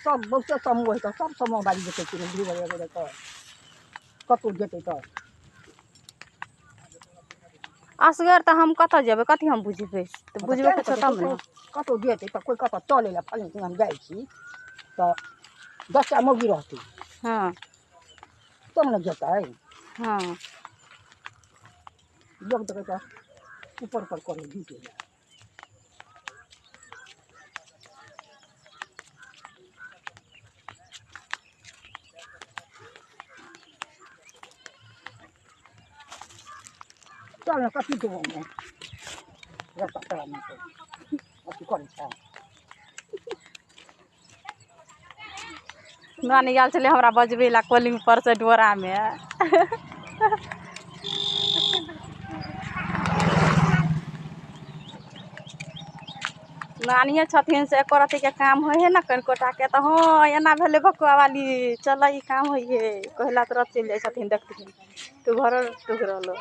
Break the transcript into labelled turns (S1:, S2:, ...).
S1: सब बहुते समूह हइ तऽ सब समूह बाली जेतै कि नहि घुरै तऽ कतहु जेतै तऽ।
S2: असगर तऽ हम कतऽ जेबै, कथी हम बुझबै? तऽ बुझबै किछो तब ने।
S1: कतहु जेतै तऽ कोइ कतऽ चलै लए फल्लाँ हम जाइ छी तऽ 10टा मौगी रहतै।
S2: हँ।
S1: तब ने जेतै।
S2: हँ।
S1: लोक देखै तऽ ऊपर पर करै झूठे लए। चल ने, कथी देबो मे रस्ता तोरा मे अथी करै छै।
S2: नानी गेल छलै हमरा बजबै लए कॉलिंग पर से डोरामे। नानिये छथिन से एको रत्तीके काम होइ हइ ने कनिकोटाके तऽ हँ एना भेलै भकुआ वाली चल ई काम होइ हइ कहला तुरत चलि जाइ छथिन। देखथिन टुघरल टुघरल।